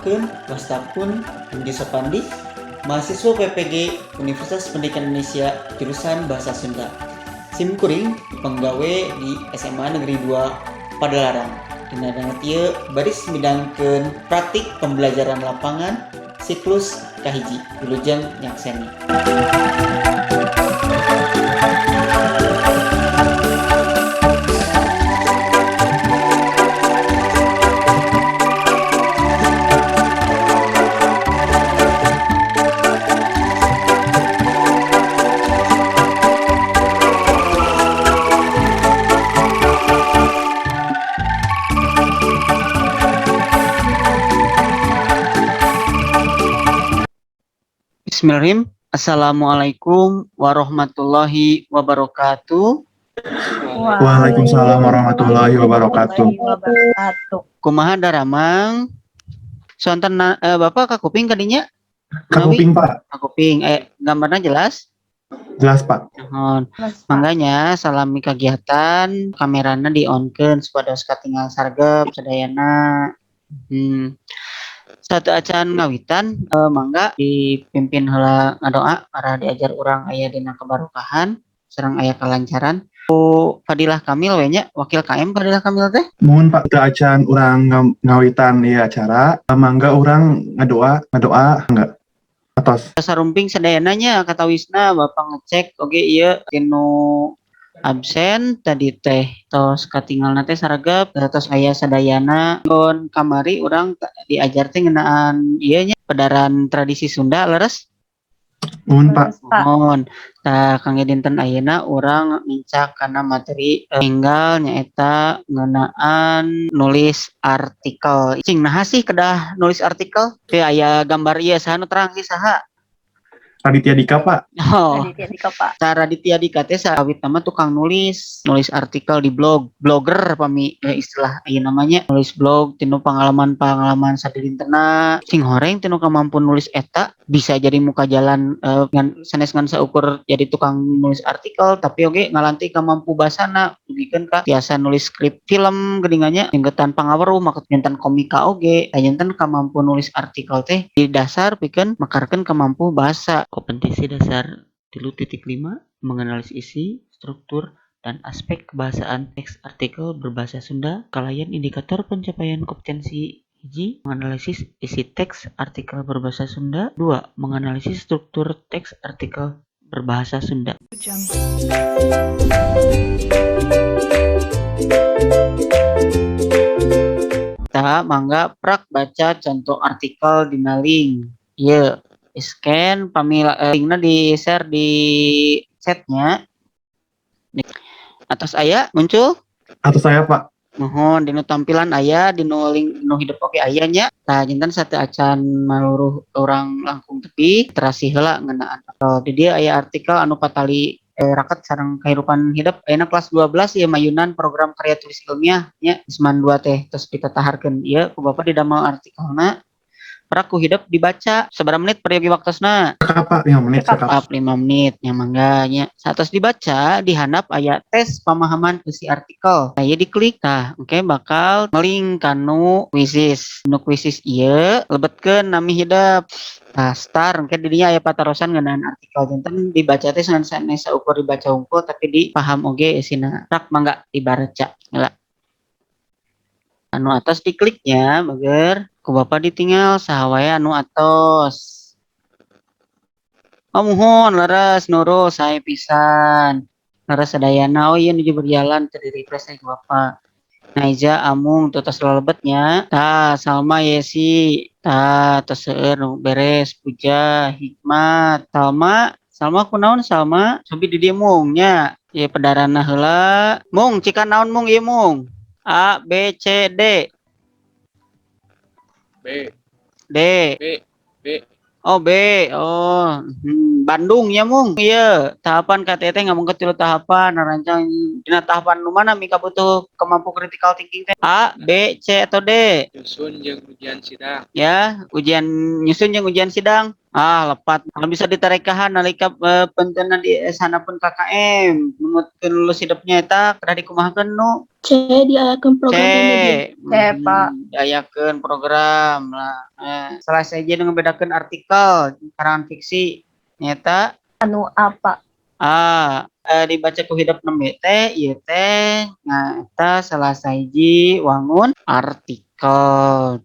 Tepangkeun, wasta pun Andi Sopandi, mahasiswa PPG Universitas Pendidikan Indonesia jurusan Bahasa Sunda. Sim kuring penggawe di SMA Negeri 2 Padalarang. Dina danget ieu baris midangkeun praktik pembelajaran lapangan siklus kahiji. Wilujeng nyakseni. Bismillahirrahmanirrahim. Assalamualaikum warahmatullahi wabarakatuh. Waalaikumsalam warahmatullahi wabarakatuh. Kumaha daramang? Sonten Bapak kakuping kadinya? Kakuping, Pak. Kakuping. Gambarnya jelas? Jelas, Pak. Nuhun. Mangga nya salami kegiatan kamerana di on-keun supados katingal sargep sadayana. Sateuacan ngawitan, mangga dipimpin heula ngadoa para diajar urang aya dina kebarokahan sareng aya kalancaran. Ku Fadilah Kamil we nya, wakil KM Fadilah Kamil teh. Muhun, Pak, teu acan urang ngawitan ieu acara, mangga urang ngadoa, ngadoa enggak? Atos. Sarumping sadayana nya katawisna Bapak ngecek oge ieu tinu absen tadi teh tos katingalna teh saragep tos aya sadayana. Gon kamari urang diajar teh ngeunaan ieu nya, pedaran tradisi Sunda, leres? Muhun, Pak. Muhun. Tah, kangge dinten ayeuna urang nincak kana materi enggal, nyaeta ngeunaan nulis artikel. Cing, naha sih kedah nulis artikel? Teu aya gambar ieu, saha nu terang ieu, saha? Raditya Dika, Pak. Oh. Raditya Dika, Pak. Tah, Raditya Dika teh sawitna mah tukang nulis, nulis artikel di blog, blogger pami istilah ieu namanya, nulis blog tinu pengalaman-pengalaman sadidintena. Sing horeng tinu kemampuan nulis eta bisa jadi muka jalan ngan sanes ngan saukur jadi tukang nulis artikel, tapi oge ngalanti kamampu basana dugikeun ka tiasa nulis skrip film geuningan nya, ninggetan pangaweruh maksud janten komika oge. Tah, janten kamampu nulis artikel teh di dasar pikeun mekarkeun kamampu bahasa. Kompetensi dasar 3.5, menganalisis isi, struktur, dan aspek kebahasaan teks artikel berbahasa Sunda kalayan indikator pencapaian kompetensi: hiji, menganalisis isi teks artikel berbahasa Sunda; 2, menganalisis struktur teks artikel berbahasa Sunda. Tah, mangga prak baca contoh artikel dina link. Ieu scan pami linkna di share di chatnya. Atos aya muncul? Atos aya, Pak. Muhun, dinu tampilan aya, dinu link nu hidep oge aya nya. Tah, janten sateuacan maluruh urang langkung tepi terasi heula ngeunaan artikel. Di dieu aya artikel anu patali raket sareng kahirupan hidep ayeuna kelas 12 ieu mayunan program karya tulis ilmiah nya, SMAN 2 teh tos ditataharkeun ieu ku Bapak didamel artikelna. Prak ku hidep dibaca. Sabaraha menit peryogi waktosna? Cekap, Pak, 5 menit cekap. Cekap 5 menit nya, mangga nya. Saatos dibaca, di handap aya tes pemahaman isi artikel. Tah, ieu diklik, tah engke bakal ngelink kanu Quizizz. Nu Quizizz ieu lebetkeun nami hidep. Tah, start engke di dinya aya patarosan ngeunaan artikel, janten dibaca teh ngan sanes saukur dibaca hungkul, tapi dipaham oge isina. Prak mangga dibaca heula. Anu atos dikliknya bager ku Bapak ditinggal saha wae anu atos. Oh, muhun, leres Nurul, sae pisan. Leres sadayana. Oh iya, nuju berjalan teu di-refresh ku Bapak. Naiza, Amung tuh tos lelebet nya. Tah, Salma, Yesi, tah tos seueur nu beres. Puja, Hikmat, Salma, Salma kunaon Salma? Cobi di dieu mung nya. Ieu pedaranna heula. Mung, cikan naon mung ieu mung? A, B, C, D. B. D. B. B. Oh, B. Oh, Bandung ya mung. Iya, tahapan KTT ngomong ke tilu tahapan, rancang dina tahapan nu mana mika butuh kemampu critical thinking teh? A, B, C atau D? Nyusun jeung ujian sidang. Ya, ujian nyusun jeung ujian sidang. Ah, lepat. Kalau bisa ditarekahan nalika pentenan di handapeun KKM, numutkeun lulus hidepnya eta kedah dikumahakeun nu? C, diayakeun C. Program media. C, Pak. Diayakeun program lah. Salah sahiji nu ngebedakeun artikel karangan fiksi nyaeta Anu apa? Ah, dibaca ku hidep nembe teh ieu teh nyaeta salah sahiji wangun artikel.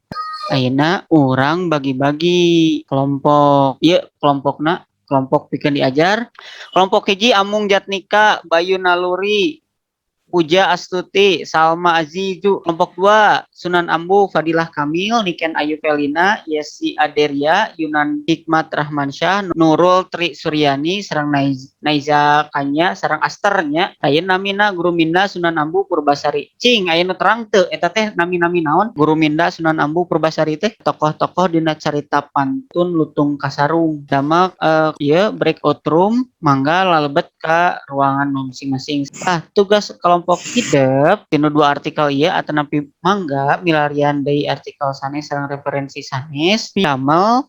Ayeuna urang bagi-bagi kelompok. Ieu kelompokna kelompok pikeun diajar. Kelompok hiji Amung Jatnika, Bayu Naluri, Puja Astuti, Salma Azizu. Kelompok 2 Sunan Ambu, Fadilah Kamil, Niken Ayu Felina, Yesi Aderia, Yunan Hikmat Rahmansyah, Nurul Tri Suryani, sareng Naiza Kanya, sareng Asternya. Ayeuna namina Guru Minda, Sunan Ambu, Purbasari. Cing, ayeuna terang teu eta teh nami-nami naon? Guru Minda, Sunan Ambu, Purbasari teh tokoh-tokoh dina carita pantun Lutung Kasarung. Damak ieu breakout room, mangga lalebet ka ruangan masing-masing. Ah, tugas kelompok hidep tinu dua artikel ieu atanapi mangga milarian deui artikel sanes sareng referensi sanes damel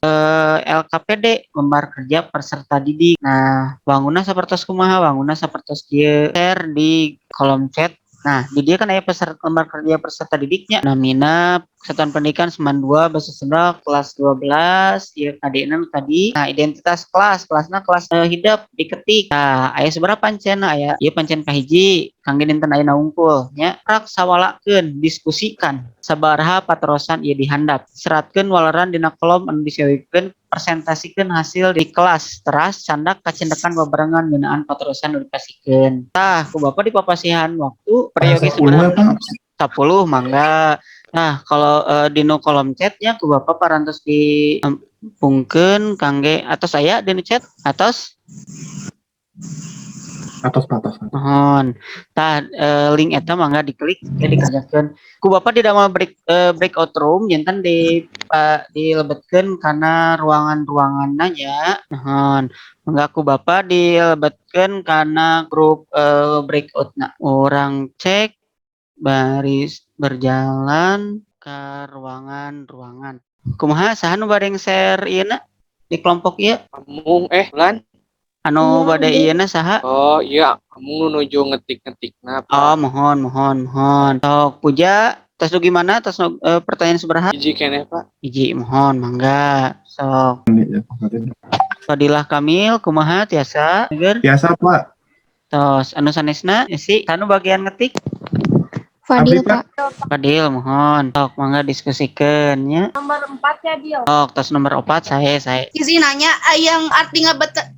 LKPD, lembar kerja peserta didik. Nah, wangunna sapertos kumaha? Wangunna sapertos kieu, share di kolom chat. Nah, di dieu kan aya peserta lembar kerja peserta didiknya. Namina Satuan Pendidikan SMAN 2 Bahasa Sunda kelas 12, ieu KD-na nu tadi. Nah, identitas kelas, kelasna kelas hidep diketik. Nah, aya sabaraha pancen? Aya ieu pancen kahiji kangge dinten ayeuna wungkul nya. Rak sawalakeun, diskusikan sabaraha patarosan ieu dihandap. Seratkeun waleran dina kolom anu disewikeun, presentasikeun hasil di kelas, teras candak kacendekan babarengan ngeunaan patarosan nu dipasihkeun. Tah, ku Bapak dipapasihan waktu peryogi 10 ya, sabaraha? Pak. 10 mangga. Nah, kalau dinu kolom chatnya ku Bapak parantos dipungkeun kangge atos aya dinu chat atos. Atos, Pak, atos. Mohon. Tah, link eta mangga diklik ya dikerjakeun. Ku Bapak tidak mau breakout room janten di dilebetkeun kana ruangan-ruanganna nya. Mohon. Mangga ku Bapak dilebetkeun kana grup breakout-na. Urang cek baris berjalan ke ruangan-ruangan. Kumaha, saha nu bade share ieu na di kelompok ieu? Amung lan. Anu Iya, bade abdi. Ieu na saha? Oh iya, Amung nu nuju ngetik-ngetikna, Pak. Oh, mohon, mohon, mohon. Sok Puja, tos dugi mana? Tos pertanyaan sabaraha? Hiji keneh, Pak. Hiji, mohon mangga. Sok. Ini, ya, Fadilah Kamil, kumaha tiasa? Geger? Biasa, Pak. Tos anu sanesna isi anu bagian ngetik? Fadil, Abdi, Pak. Pak. Fadil, mohon. Sok mangga diskusikeun nya. Nomor 4 ya, Dio. Sok tos nomor 4 saya. Izin nanya, yang arti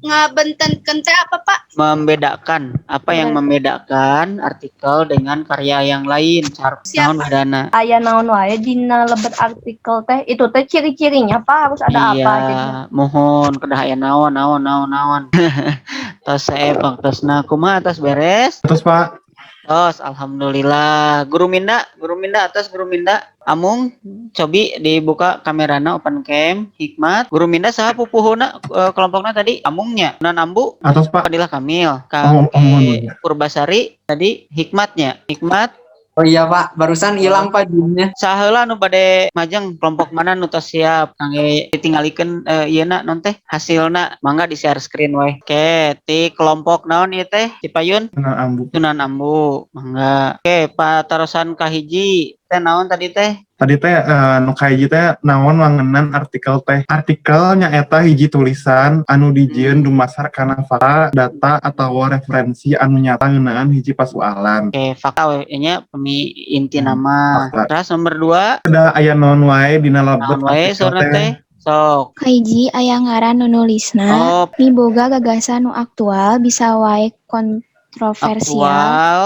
ngabentenkeun teh apa, Pak? Membedakan, apa yang membedakan artikel dengan karya yang lain? Cara Siap. naon bedana? Aya naon wae dina lebet artikel teh, itu teh ciri-cirinya, Pak, harus ada Iya, apa gitu. Mohon kedah aya naon naon naon naon. Tos saya waktosna kumaha, atas beres? Atos, Pak. Tos, alhamdulillah. Guru Minda, Guru Minda atas Guru Minda. Amung, cobi dibuka kamerana, open cam, Hikmat. Guru Minda saha pupuhuna kelompokna tadi? Amungnya. Nan Ambu, Atos, Pak. Fadilah Kamil, Oh, Kang oh, mohon, mohon. Purbasari tadi Hikmatnya. Hikmat. Oh iya, Pak, barusan hilang, Pak, zoomnya. Saheula nu bade majeng, kelompok mana nu tos siap kangge ditinggalikeun ieu na non teh hasilna, mangga di share screen we. Oke, ti kelompok naon ieu teh? Cipayun? Sunan Ambu. Sunan Ambu, mangga. Oke, patarosan kahiji teh naon tadi teh? Tadi teh nu kahiji teh naon wangenan artikel teh. Artikel nyaeta hiji tulisan anu dijieun dumasar kana fakta, data atawa referensi anu nyata ngeunaan hiji pasualan. Oke, fakta we nya pemi inti nama. Fakta. Terus nomor 2, Ada aya naon wae dina lebet naon wae artikel saurna teh? Sok. Kahiji aya ngaran nu nulisna, Oh, miboga gagasan nu aktual, bisa wae kontroversial. Aktual.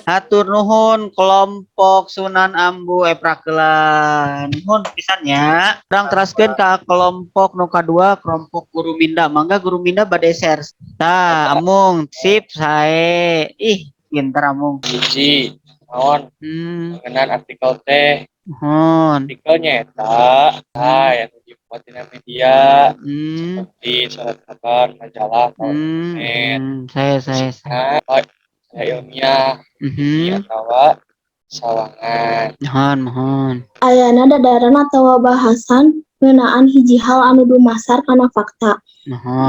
Hatur nuhun kelompok Sunan Ambu eprakelan. Nuhun pisan nya. Urang teraskeun ka kelompok nu kadua, kelompok Guru Minda. Mangga Guru Minda bade share. Tah, Amung sip sae. Ih, pinter Amung. Hiji naon ngeunaan artikel teh? Nuhun. Artikelnya eta, ah yang dibuat dina media seperti surat kabar, majalah, atau internet. Saya. Nah, oh, saya ilmiah, atau sawangan. Mohon, mohon. Ayana dadaran atawa bahasan Ngeunaan hiji hal anu dumasar kana fakta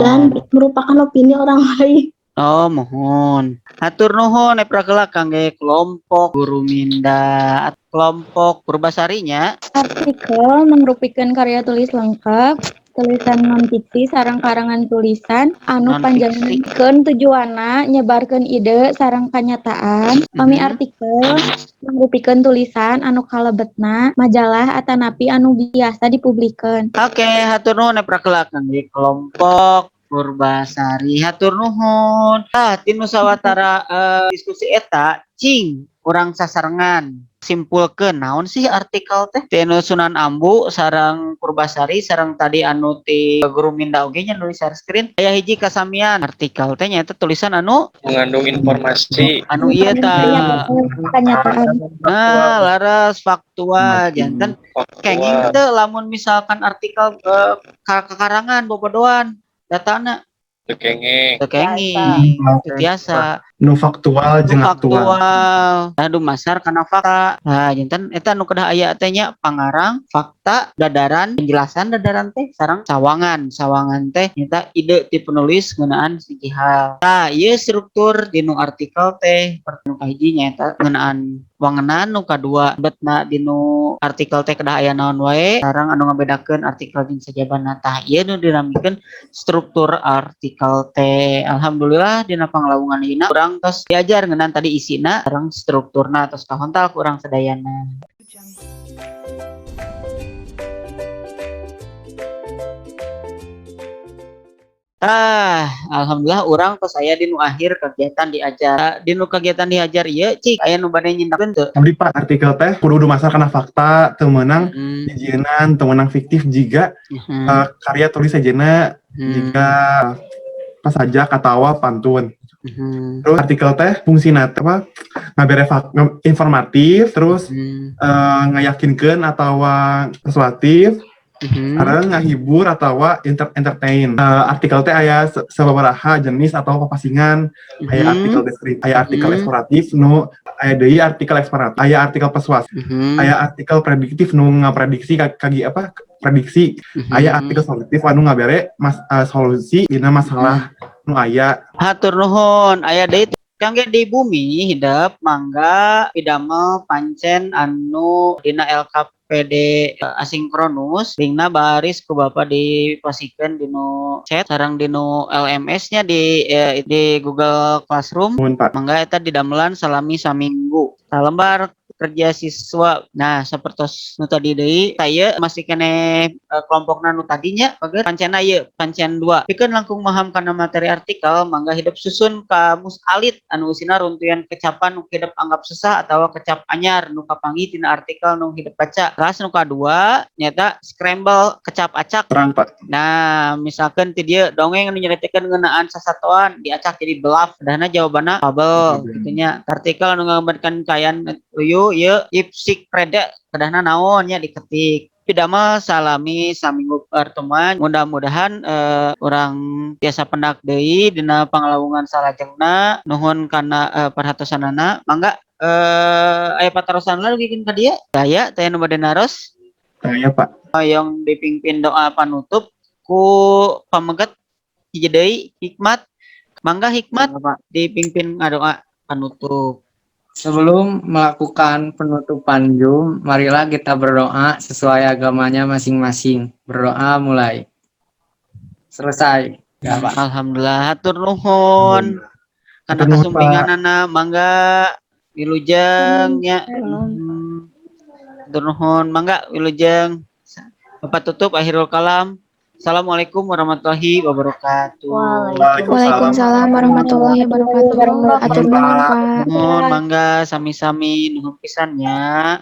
dan merupakan opini orang lain. Oh, muhun. Hatur nuhun eprakeula kangge kelompok Guru Minda, kelompok Purbasarinya. Artikel mangrupikeun karya tulis lengkap, tulisan non fiksi sareng karangan tulisan anu Non panjangkeun tujuanna nyebarkeun ide sareng kanyataan. Pami artikel mangrupikeun tulisan anu kalebetna majalah atanapi anu biasa dipublikeun. Oke, hatur nuhun eprakeula kangge kelompok Purbasari. Hatur nuhun. Ah, tinu sawatara diskusi eta cing urang sasarengan simpulkeun naon sih artikel teh, tinu Sunan Ambu sareng Purbasari sareng tadi anu ti Guru Minda oge nya nulis share screen, aya hiji kasamian, artikel teh nyaeta tulisan anu mengandung informasi anu ieu tah. Kenyataan. Nah, laras, faktual. Janten kenging faktual. Teu lamun misalkan artikel kakarangan bobodoan datana? Teu kenging. Teu kenging, teu tiasa. Nu faktual jeung aktual. Faktual. Nah, dumasar kana fakta. Nah, janten eta nu kedah aya teh nya pangarang, fakta, dadaran, penjelasan dadaran teh sareng sawangan. Sawangan teh nyata ide ti penulis ngeunaan siji hal. Nah, ieu struktur dinu artikel teh. Nu kahiji nyaeta ngeunaan wangenan, nu kadua betna dinu artikel teh kedah aya naon wae, sareng anu ngabedakeun artikel jeung sajabana. Tah, ieu nu dinamikeun struktur artikel teh. Alhamdulillah, dina panglawungan ayeuna urang tos diajar ngeunaan tadi isina sareng strukturna, tos kahontal ku urang sadayana. Tah, alhamdulillah urang tos aya di nu akhir kegiatan diajar. Di nu kegiatan diajar ieu cik aya nu bade nyindakkeun teu? Abdi, Pak, artikel teh kudu dumasar kana fakta, teu meunang dijieunnan, teu meunang fiktif jiga karya tulis sejenna, jiga pasajak atawa pantun. Terus artikel teh fungsina teh apa? Ngabere informatif, terus ngayakinkeun atawa persuasif, sareng ngahibur atawa entertain. Artikel teh aya sababaraha jenis atau papasingan, aya artikel deskriptif, aya artikel eksploratif nu aya deui artikel eksploratif, aya artikel persuasif, aya artikel prediktif nu ngaprediksi kagi apa? Prediksi, aya artikel solutif anu ngabere solusi dina masalah nu aya. Hatur nuhun, aya deui kangge di bumi hidep, mangga pidamel pancen anu dina LKPD asinkronus, linkna baris ku Bapak dipasikeun dinu chat sareng dinu LMS nya di Google Classroom. Nuhun, Pak. Mangga eta didamelan salami saminggu salembar kerja siswa. Nah, sapertos nu tadi deui, saya masih keneh kelompokna nu tadinya bager pancena ieu pancen 2. Pikeun langkung maham kana materi artikel, mangga hidep susun kamus alit anu eusina runtuyan kecapan nu hidep anggap sesah atawa kecap anyar nu kapanggih tina artikel nu hidep baca. Kelas nu kadua nyata scramble kecap acak. Terang, Pak. Nah, misalkan ti dieu dongeng anu nyaritakeun ngeunaan sasatoan diacak jadi belaf, dahna jawabanna fabel kitu nya. Artikel anu ngagambarkeun kaayaan luyu ieu ipsik preda kedahna naon nya diketik. Pidamel salami saminggu pertemuan, mudah-mudahan urang tiasa pendak deui dina panglawungan salajengna. Nuhun kana perhatosanana. Mangga aya patarosan lagi ka dieu daya teh nu bade naros? Daya, Pak. Hoyong dipimpin doa panutup ku pameget hiji deui, Hikmat. Mangga Hikmat. Mangga, Pak. Dipimpin ngadoa panutup. Sebelum melakukan penutupan Zoom, marilah kita berdoa sesuai agamanya masing-masing. Berdoa mulai. Selesai. Ya, Pak. Alhamdulillah, hatur nuhun kana Hatur nuhun, Pak. kasumpinganana. Mangga wilujeng nya. Hatur nuhun, mangga wilujeng. Bapak tutup, akhirul kalam. Assalamualaikum warahmatullahi wabarakatuh. Waalaikumsalam warahmatullahi wabarakatuh. Hatur nuhun, Pak. Nuhun, mangga sami-sami, nuhun pisan nya.